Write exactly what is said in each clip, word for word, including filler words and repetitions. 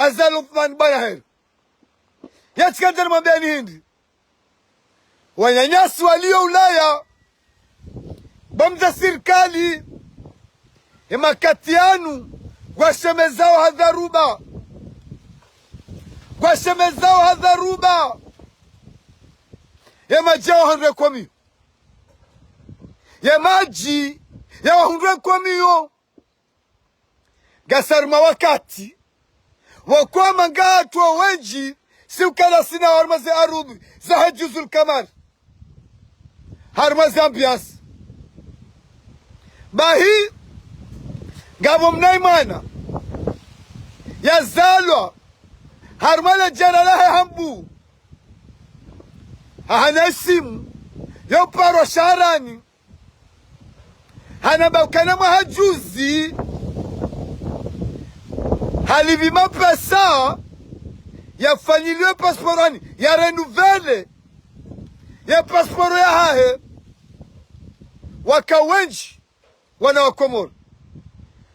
Azali Uthman Bwana Heri. Yatsikandza nimwambiyeni hindri. Wananyasi waliyo Ulaya, ba mze sirikali, ye makati yanu, ngwashemezao ha dharuba. Ngwashemezao ha dharuba. Ye madji ya wahundre komiyo. Ye madji ya wahundre komiyo. Ngasi harumwa wakati wo kwamba ngatru wendji, si ukana sina harumwa ze arudhi zahe Juzul Kamar, harumwa ze ambiance. Bahi, ngapvo mnayi mwana yazalwa harumwa le djana lahe Hambu, hahana isimu yo parwa Shaharani, hanamba ukana mwaha juzi halipvi mapesa yafanyiliwe pasiporo, yaani ya renouveler ye pasiporo yahahe. Waka wendji wana wa Komori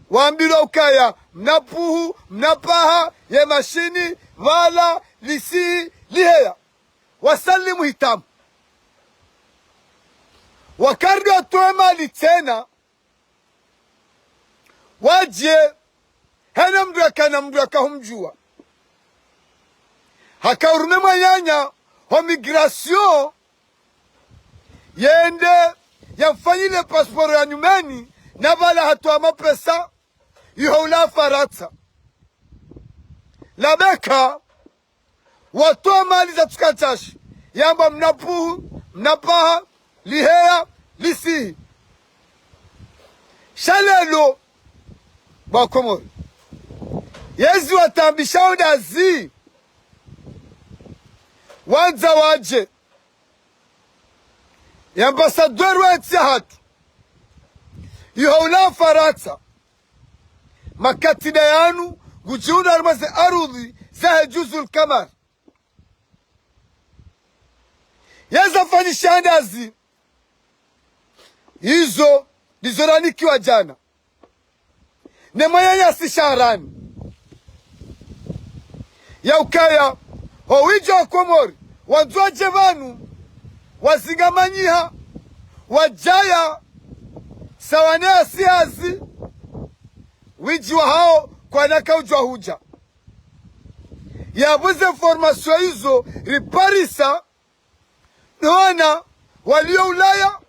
wambilwa ukaya mna puhu, mna paha, ye mashini, pvala, lisihi, liheya. Wasalimu hitamu. Wakari watowe mali tsena, wadje, hena mndru yakana mndru yakahumdjuwa. Haka urume mwananya ho migration, yende yamfanyile pasiporo ya nyumeni, na pvala hatowa mapesa, iho ula Farantsa. Labeka, watowa mali za tsuka ntsashi, yamba mna puhu, mna paha, liheya, lisihi. Sha leo, bo Wakomori, yezi wataabisha ndazi, wandza wadje, ye ambassadeur we ntsi yahatru, iho ula Farantsa, makati nda yanu, ngudjihundra harumwa ze arudhi zahe Juzul Kamar. Yeza fanyisha ndazi, izo ndizo ranikiwa djana ne mwananyasi Shaharani, ya ukaya ho widja wa Komori wandzo wadje pvanu, wazingamanyiha, wadjaya, sawa ne yasi hazi, widji wahawo kwana kaudjwa hudja. Yapvo ze information izo riparisa, no wana waliyo Ulaya,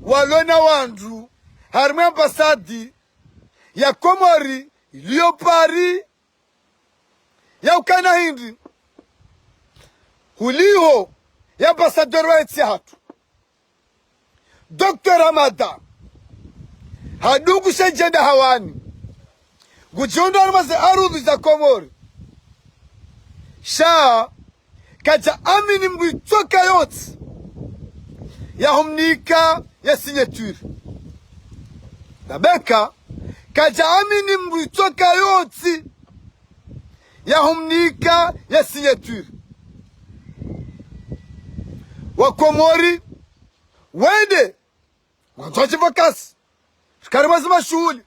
walona wandru harumwa ambassade ya Komori iliyo Paris, ya ukana hindri, huliho ye ambassadeur we ntsi yahatru, Docteur Hamada, hadungushe djenda hawani, ngudjihundra harumwa ze arudhi za Komori. Sha kadja amini mndru itsoka yontsi yahumnika ye signature. Labeka, kadja amini mndru itsoka yontsi yahumnika ye signature. Wakomori wende, ngwandzo wadje vacances, rikari mwa ze mashuhuli.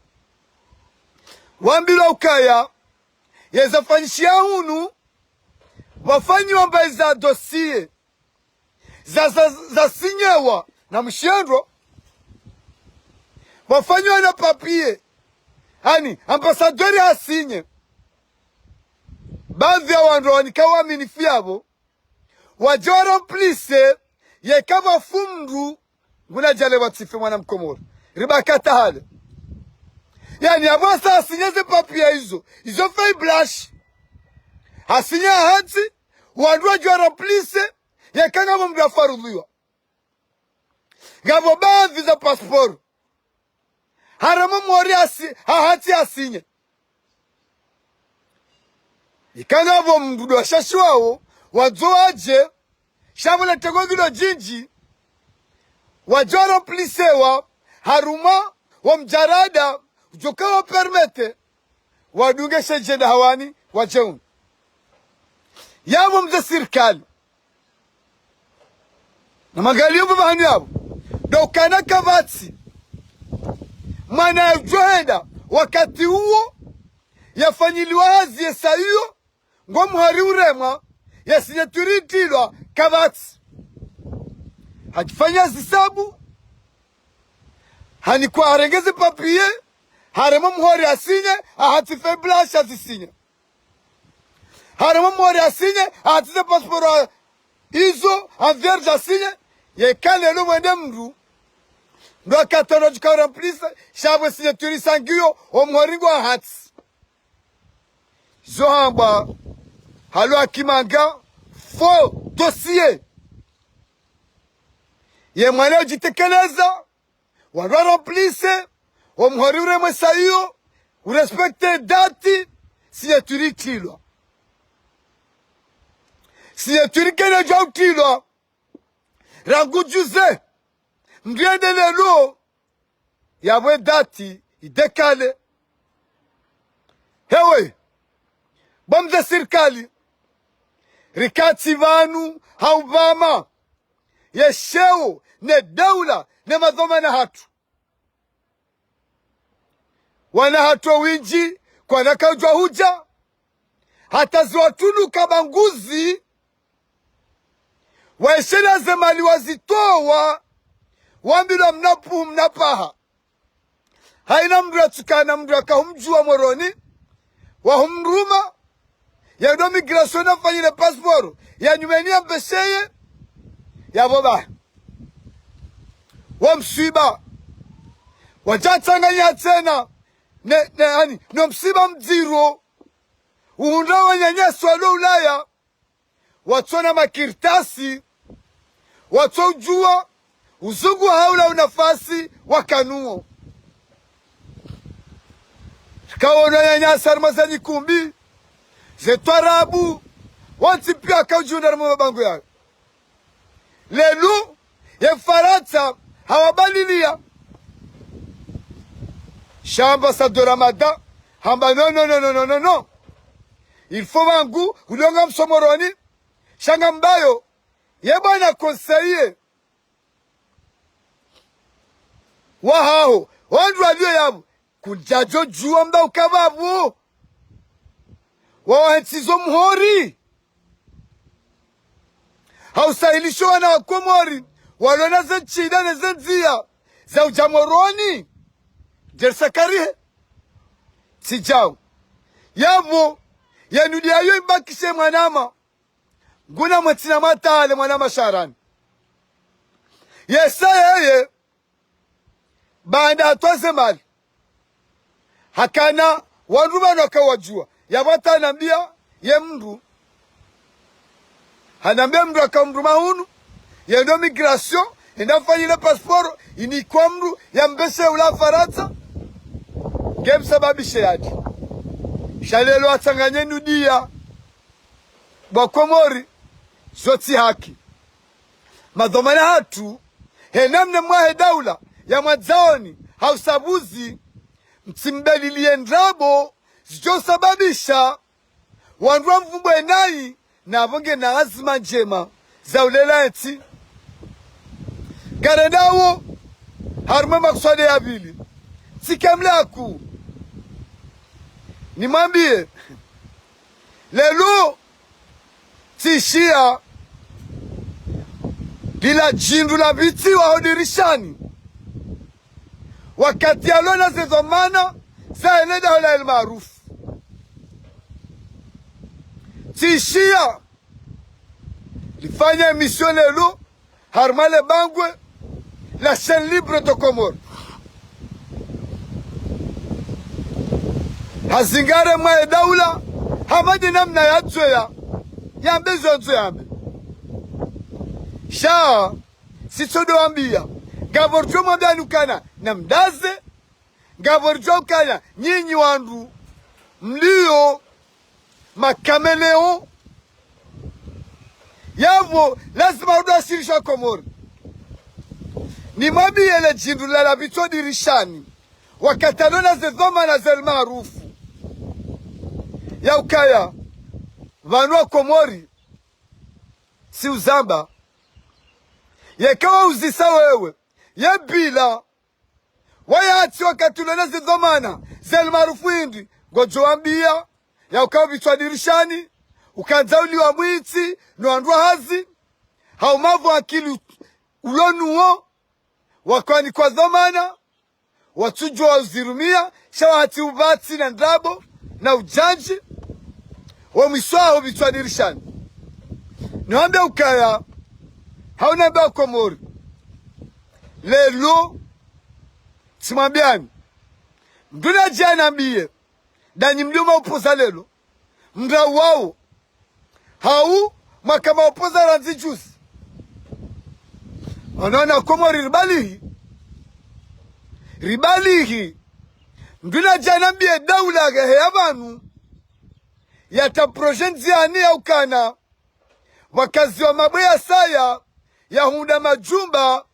Wambilwa ukaya, yeza fanyishiha hunu, pvafanyiwa mbayi za dossier, za, za, za sinyewa na mshendro, pvafanyiwa na papier, yaani ambassadeur hasinye. Baadhi ya wandru wanika uaminifu yapvo, wadje wa remplacer, yeka pvafu mndru nguna djale wa tsife mwana Mkomori. Ribakata hale. Yaani, apvo sa hasinye ze papier izo, izo feuille blanche. Hasinye hantsi, wandru wadje wa remplacer, yeka ngapvo mndru yafarudhiwa. Ngapvo baadhi za pasiporo, harema Mkomori hasi-, ha-, hatsi hasinye. Ika ngapvo mndru ndo washashiwawo, wandzo wadje, sha pvo le tengo ngilo djindji, wadje wa remplacewa, harumwa wo mdjarada, udjoka wa permettre, wadunge she djenda hawani, wadje hunu. Yapvo mze sirikali, na mangaliyo pvo pvahanu yapvo, ndo ukana kapvatsi mwana yadjohenda wakati uwo, yafanyiliwa hazi yesa iyo, ngo mhori uremwa, ye signature itilwa kapvatsi. Hadjifanya zisabu, hanikwa harenge ze papier, harema mhori asinye, ahatsi feublage azisinye. Harema mhori asinye, ahatsi ze passeport a-, izo, en vierge asinye, yeka leo mwende mndru, ndo akatano djuka remplacer, sha pvo signature isa ngiyo, o mhori ngwa hatsi. Zo hambwa, halo akimanga, faux dossier. Ye mwana udjitekeleza, wandru wa remplacer, o mhori uremwa sa iyo, urespecter date, signature itilwa. Signature kene djwa utilwa, rangu juzi, mndru yende leo, yapvo e date idécalé. Hewe, bo mze sirikali, riketsi pvanu ha upvama ye sheo ne daula ne madhwamana hatru. Wana hatru wendji kwana kaudjuwa hudja, hata ziwatunuka ba nguzi, waishela ze mali wazitowa, wambilwa mna pvu, mna pvaha. Haina mndru yatsukana mndru yakahumdjuwa Moroni, wahumruma, yendo migration yafanyile passeport, ya nyumeni yampvesheye, yapvo ba. Wo mswiba. Wadja tsanganya tsena, ne, ne, ani, no mswiba mdziro. Uhundra wananyasi walo Ulaya, watsona makartasi, watso udjuwa, uzungu haula unafasi wakanuwo. Rikawono wananyasi harimwa ze nyikumbi, ze twarabu, wontsi piya wakaudjihundra harimwa mabangwe yayo. Leo, ye Farantsa, hawabalilia. Sha ambassadeur Ramadan, hamba non, non, non. Il faut pvangu, ulio ngamso Moroni, sha ngambayo, ye bwana conseiller wahaho, wandru walio yapvo, kudjadjo djuwa mba uka pvapvo. Wawahentsizo mhori. Hausahilisho wana wa Komori, walona ze ntsida ne ze ndziya, za udja Moroni. Djerisa karihe. Tsidjau. Yapvo, yanu ndiyayo ibakishe mwanama. Nguna mwetsina matale mwanama Sharani. Yesa yeye, baanda hatwaze mali. Hakana, wandru pvanu wakawadjuwa. Yapvo hata hanambiya, ye mndru. Hanambiya mndru akamruma hunu, yendo migration, yenda mfanyile passeport, inikwa mndru, yampveshe ula Farantsa. Ngemsababishe yadi. Sha leo atsanganye nudiya. Bo wa Komori, zo tsi haki. Madhwamana hatru, hena mna mwahe daula ya mwadzaoni, hausabuzi, mtsimbeliliye ndrabo, zidjo sababisha, wandru wamvumbwe nayi, na pvo ngena azma ndjema, za ulela entsi. Ngarendawo, harimwa makuswada ya pvili. Tsi kamlaku. Nimwambiye, leo, tsishiya, lila djindru lapvitsiwa ho dirishani. Wakati yalona ze dhwamana, za yele daho la El Maarouf. Tsishiya, lifanya émission leo, harimwa le bangwe, la chaîne libre de Comores. Hazingare mwahe daula, hamba nde namna yadzoya, yambe zo yandzo yambe. Sha, sitsodo wambiya, ngapvo ridjo mwambiya nyi ukana, namdaze, ngapvo ridjo ukana, nyinyi wandru, mliyo, makameleon. Yapvo, lazima udwashirisha Komori. Nimwambiye le djindru lala lapvitso dirishani. Wakati yalona ze dhwamana za El Maarouf. Ya ukaya, pvanu wa Komori, tsi uzamba. Yeka wauzisa wewe, ye bila, wayatsi wakati ulona ze dhwamana, za El Maarouf hindri, ngodjo wambiya, ya uka upvitswa dirishani, ukandza uliwa mwitsi, no wandru wa hazi, hau mapvo akili u-, ulo nuwo, wakwanikwa dhwamana, watsudjuwa uzirumiya, sha wahatsi upvatsi na ndrabo, na udjandji, wo mwiso waho upvitswa dirishani. Niwambe ukaya, hau nambe Wakomori. Lelo, tsimwambiyani. Mndru nadje yanambiye, ndanyi mlio maopposants lelo, mndru wawo. Hau, mwaka maopposants randzi juzi. Wanaona Komori ribalihi. Ribalihi. Mndru nadje yanambiye daula yaheya pvanu. Yatra projet ndziani ya ukana. Wakazi wa Mabwe ya saya, yahundra majumba,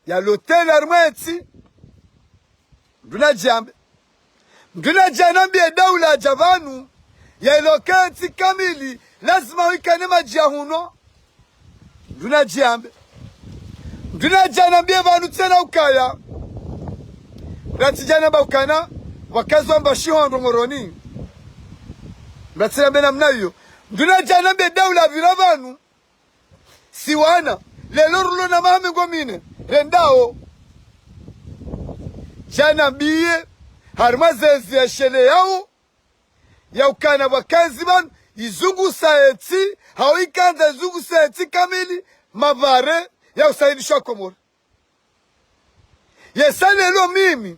ya loteli harimwa entsi. Mndru nadje yambe. Mndru nadje yanambiye daula yadja pvanu, ya iloke entsi kamili, lazima wikane madji ya hunwa. Mndru nadje yambe. Mndru nadje yanambiye pvanu tsena ukaya. Mndru tsi dja yanamba ukana, wakazi wamba shiho ndrongoroni. Mndru tsi nambe namna iyo. Mndru nadje yanambiye daula pvira pvanu. Si wana, lelo rulo na maha mengo mine, rendao. Dja yanambiye, harimwa zezi ya shele yawo, ya ukana wakazi pvanu, izungusa entsi, hau ikandza izungusa entsi kamili, mapvare, ya usailisha Komori. Yesa lelo mimi,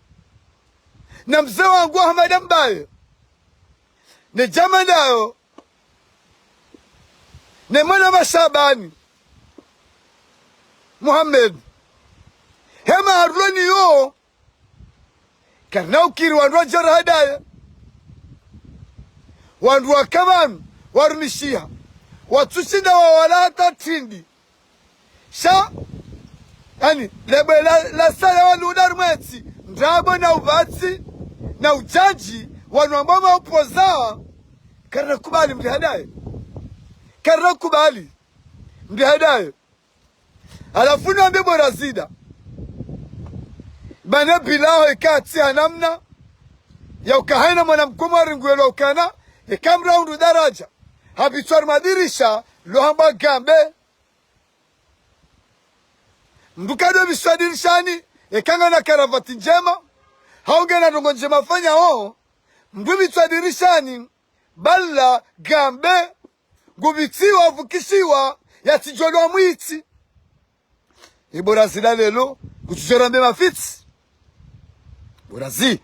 na mze wangu Ahmada Mbaye, ne djama ndayo, ne mwana wa Shabani Muhammad. Hema haruloni yo, karina ukiri wandru wadjara hadaye. Wandru waka pvanu, warumishiha. Watsushinda wawala hata tindi. Sha, yani, lebwe la, la saya wanu uda harimwa entsi, ndrabo na upvatsi, na udjandji, wanu wamba maopposants, karina kubali mndru hadaye. Karina kubali mndru hadaye. Halafu niwambe bo Razida. Bane bilaho ikatsi ha namna, ya uka haina mwana Mkomori nguwelo ukana, eka mndru hundru daradja. Hapvitswa harimwa dirisha, lo hamba gambe. Mndru kadjo pvitswa dirishani, eka ngena karavati ndjema, hau ngena ndrongo ndjema fanya ho, mndru pvitswa dirishani, bala, gambe, ngupvitsiwa, upvukishiwa, yatsidjolwa mwitsi. Ibo Razida lelo, kutsudjora mbe mafitsi. Bo Razi.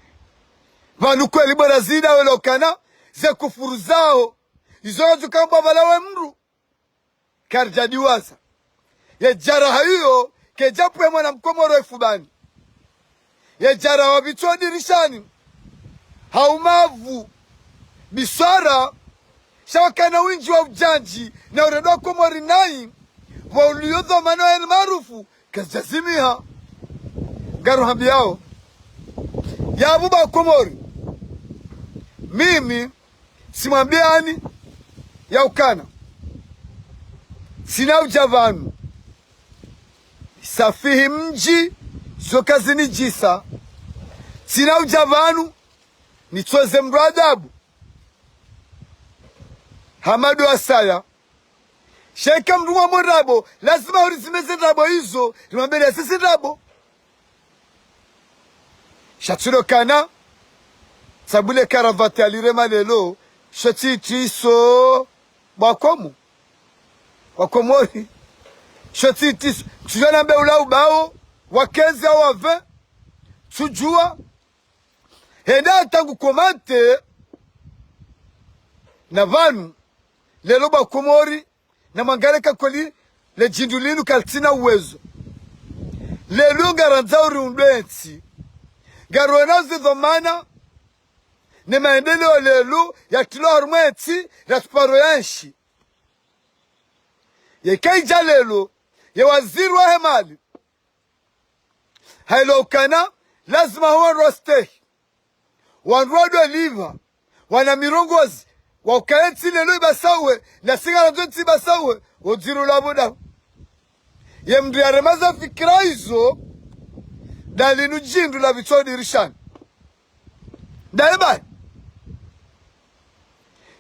Pvanu kweli bo Razida welo ukana, ze kufuru zaho. Izo nazo kamba pvala we mndru. Karidja diwaza. Ye djaraha iyo, kedja pvwe mwana Mkomori ifubani. Ye djaraha wapvitswa dirishani. Hau mapvu. Biswara. Sha wakana windji wa udjandji. Na urendwa Komori nayi. Wa uliyo dhwamana wa El Maarufu. Kazidjazimiha. Ngaruhambiyao. Ya Abuba Komori. Mimi. Tsimwambiyani ya ukana. Tsina udja pvanu. Safihi mdji, zo kazinidjisa. Tsina udja pvanu, nitsoze mndru adabu. Hamadu Asaya. Sha eka mndru wa mwe ndrabo, lazima hurizime ze ndrabo izo, rimwambele sisi ndrabo. Sha tsulo kana, tsabule karavati alirema lelo, sho tsi itiso, bwa Komo. Bwa Komori. Sho tsi itiso. Tsudjua nambe ula ubao, wa kenzi au wa vingt, tsudjua. Henda hata ngu komante, na pvanu, lelo bwa Komori, na mwangalie ka kweli le djindru linu kalitsina uwezo. Lelo ngarandzao uri undwe ntsi. Ngarionao ze dhwamana ne maendeleo lelo yatrilwa harumwa entsi ratsuparo ya ntsi. Yeka idja lelo, ye waziri wahe mali. Hailo ukana, lazima ho wandru wastehi. Wandru wadwe lipva. Wana mirongozi. Wa ukaya entsi lelo ipvasauhe. Na si ngarandzo entsi ipvasauhe. Wo dziro lwa boda. Ye mndru yarema za fikira izo. Ndalinu djindru lapvitswa dirishani. Ndaye bahi.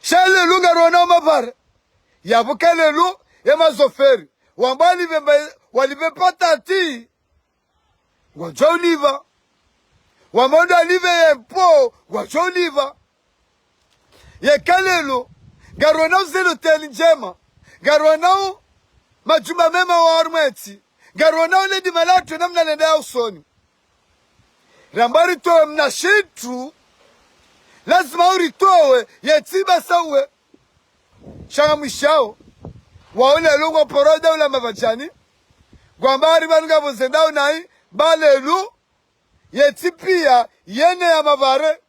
Sha lelo ngarionao mapare. Yapvo ka lelo ye mazoferi wamba walipve mba-, walipve patati, ngwadjo ulipva. Wamba ndo walipve ye mpo, ngwadjo ulipva. Yeka lelo ngarionao ze loteli ndjema, ngarionao majumba mema wa harumwa entsi, ngarionao le dima latru namna lenda ya usoni. Ramba ritowe mna shitru, lazima uritowe yentsi basa uwe. Sha ngamwishao, wao lelo ngwaporo daula mapvadjani, ngwamba hari pvanu ngapvo zendao nayi, ba lelo yentsi pia yene ya mapare,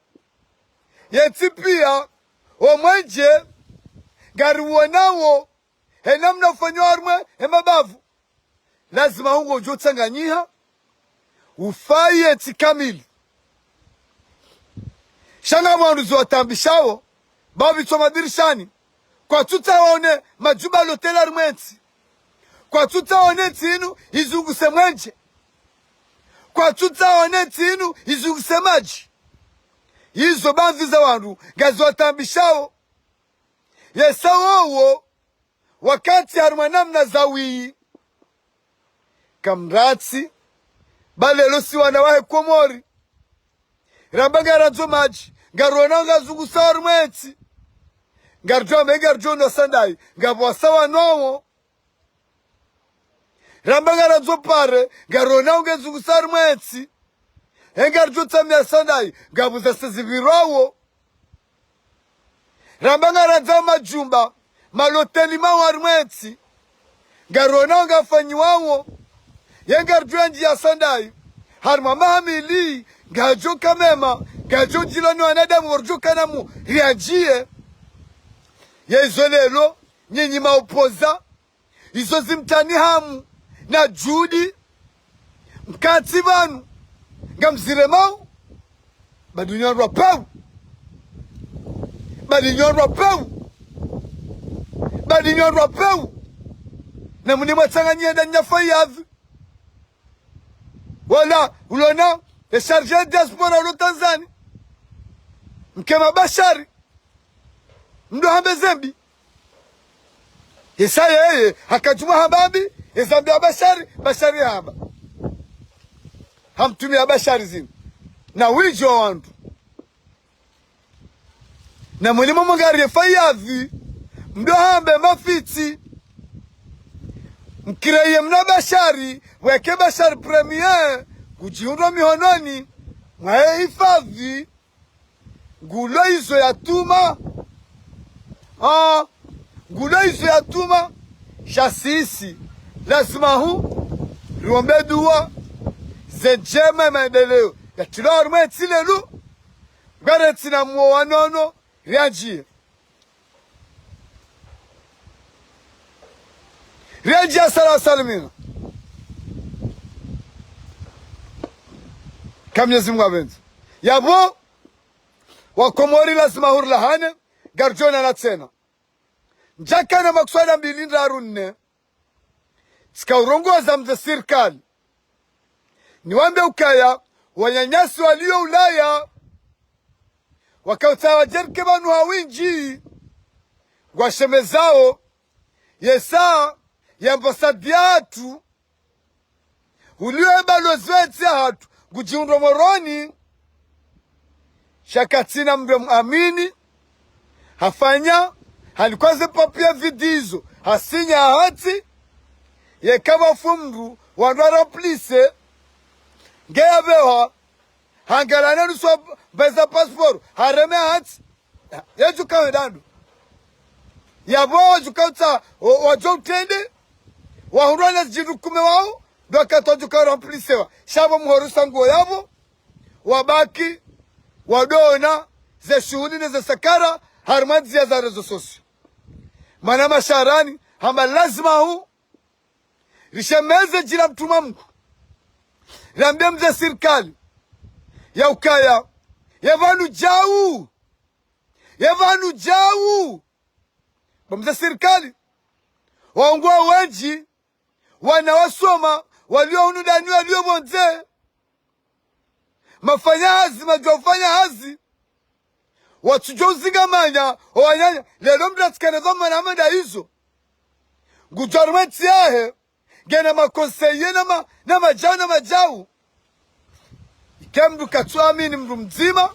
yentsi pia omwenje ngariwonao, he namna ufanywa harumwa he mabavu. Lazima ungo udjo tsanganyiha, ufaye ntsi kamili. Sha ngamwandru zo watambishao, ba pvitso madirishani, kwatsutsaha waone majumba loteli harumwa entsi. Kwatsutsaha waone ntsi inu izunguse mwenje. Kwatsutsaha waone ntsi inu izunguse madji. Izo baadhwi za wandru ngazi watambishao. Yesa wowo wakati harumwa namna za wiyi. Kamratsi, ba lelo si wana wahe Komori. Ramba ngarandzo madji, ngarionao ngazungusa harumwa entsi. Ngaridjo amba, ngaridjo ona sandayi, ngapvo wasa wanwawo. Ramba ngarandzo pare, ngarionao ngezungusa harumwa entsi. He ngaridjo tsamia sandayi, ngapvo zase zipvirwawo. Ramba ngarandzao majumba, maloteli mawo harumwa entsi. Ngarionao ngafanyiwawo. Ye ngaridjo yandjiya sandayi, harumwa maha mili, ngadjo ka mema, ngadjo djilwa ni wanadamu waridjo kana mu riandjiye. Ye izo lelo, nyinyi maopoza, izo zimtani hamu na juhudi, mkantsi pvanu ngamziremao, badi nyi wandru wa pewu. Badi nyi wandru wa pewu. Badi nyi wandru wa pewu. Na mune mwatsanganyiha ndani ya Fayadhi. Wala, ulona, ye chargé de diaspora ulo Tanzanie. Mkema Bashari. Mdo hambe zembi. Yesa yeye, hakadjumwa hamba mbi, yeza mbi ya Bashari, Bashari hamba. Hamtumia Bashari zinu. Na widjo wa wandru. Na mwili momo ngariye Fayadhi, mdo hambe mafitsi. Mkireye mna Bashari, weke Bashari premier, kudjihundro mihononi mwahe hifadhi. Ngulo izo yatuma. Ah, ngulo izo yatuma. Sha sisi, lazima hu riombe dua ze ndjema ya maendeleo yatrilwa harumwa entsi lelu. Ngware tsina mwo wa nono, riandjiye. Riandjiye salama salimina. Ka Mnyezi Mungu apvendze. Yapvo, wa Komori lazima hurilahane, ngaridjo onana tsena. Ndjakana makuswada mbili ndraru nne. Tsika urongoza mze sirikali. Niwambe ukaya, wananyasi walio Ulaya, wakautsaha wadjerike pvanu ha windji, ngwashemezao, yesa, ye ambasadi yahatru, ulio ye balozi wentsi yahatru, ngudjihundro Moroni, sha katsina mdru mwamini, hafanya, halikwa ze papier vide izo, hasinya hantsi, yeka pvafu mdru, wandru wa remplacer, nge yapveha, hangalana nusu wa mbeza passeport, hareme hantsi, yedjuka wendando. Yapvo wadjuka utsa, wa-, wadjo utrende, wahundrwa na zidjindru kume wao, ndo wakati wadjuka remplacewa. Sha pvo muhoro sanguo yapvo, wabaki, wadona, ze shuhuli ne ze sakara, harumwa ndziya za réseaux sociaux. Mana masharani, hamba lazima hu, rishemeze djina mtrumwa Mungu. Rambe mze sirikali. Ya ukaya. Ye pvanu djau. Ye pvanu djau. Bo mze sirikali. Waongoa wendji. Wana wasoma. Walio hunu ndani walio pvondze. Mafanya hazi, madjuwa ufanya hazi. watsudjo uzingamanya owananya. Leo mndru atsikane dhwamana hama nda izo, ngudjo harumwa entsi yahe, ngena makonseye na ma, na madjau, na madjau. Ike mndru katsuamini mndru mdzima,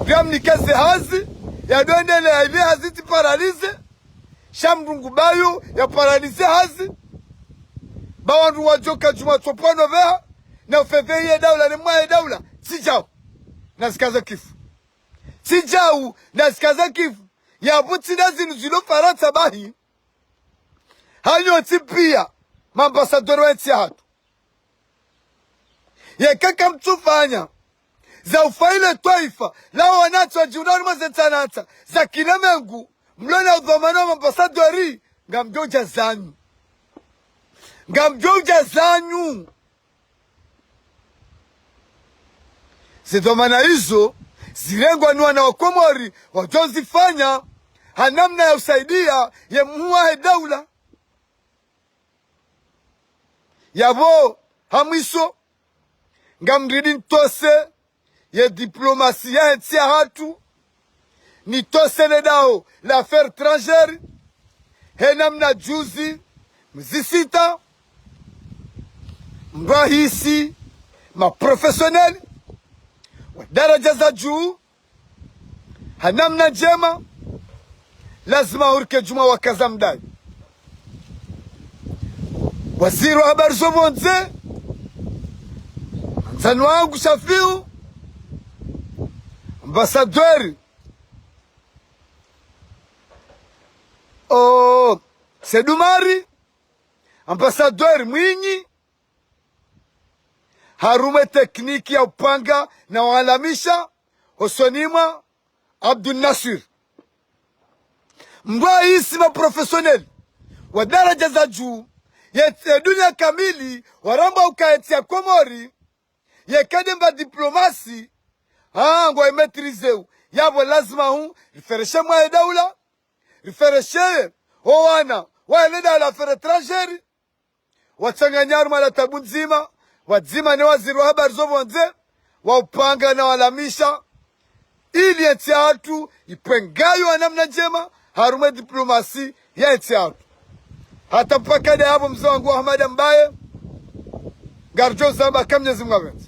pia mnikeze hazi, yadjo endelea ile hazi itsi paralize, sha mndru ngubayo ya paralize hazi, ba wandru wadjoka djumwa tsopvano pveha, na ufepve ye daula, ne mwa ye daula, tsi djau, na zikaza kifu. Tsi djau, na zikaza kifu, yapvo tsi nda zinu zilo Farantsa bahi, hanyu ntsi pia, maambasadori wa entsi yahatru. Yeka kamtsufanya za ufaile twaifa, lawo wanatsi wadjiunao harumwa ze ntsanantsa za kilemengu, mlo na udhwamana wa maambasadori, ngamdjo udja zanyu. Ngamdjo udja zanyu. Ze dhwamana izo zirengwa ni wana wa Komori, wadjo zifanya ha namna ya usaidia ye mhuu wahe daula. Yapvo, ha mwiso, ngamridi nitose ye diplomasi ya entsi yahatru, nitose le daho la affaires étrangères, he namna juzi, mzi sita, mrahisi, ma professionnels wa daraja za juu, ha namna ndjema, lazima hurike djumwa wakaza mdayi. Waziri wa habari zo pvondze, mwandzani wangu Shafiu, ambassadeur, oh, Said Umari, ambassadeur Mwinyi, harumwa ye tekniki ya upanga na walamisha, hosoni mwa Abdul Nasir. Mrahisi, ma professionnels wa daraja za juu, ye, ye dunia kamili, waramba uka entsi ya Komori, yeka nde mba diplomasi, ha, ngwa imaîtrisé u. Yapvo lazima hu, rifereshe mwa ye daula, rifereshe o wana wa ele daho la affaires étrangères, watsanganya harumwa la tabu ndzima, pvwadzima ne waziri wa habari zo pvondze, wa upanga na walamisha, ili entsi yahatru ipvwe ngayo ha namna ndjema, harumwa ye diplomasi ya entsi yahatru. Hata mpaka nde yapvo mze wangu Ahmada Mbaye, ngaridjo zamba ka Mnyezi Mungu apvendze.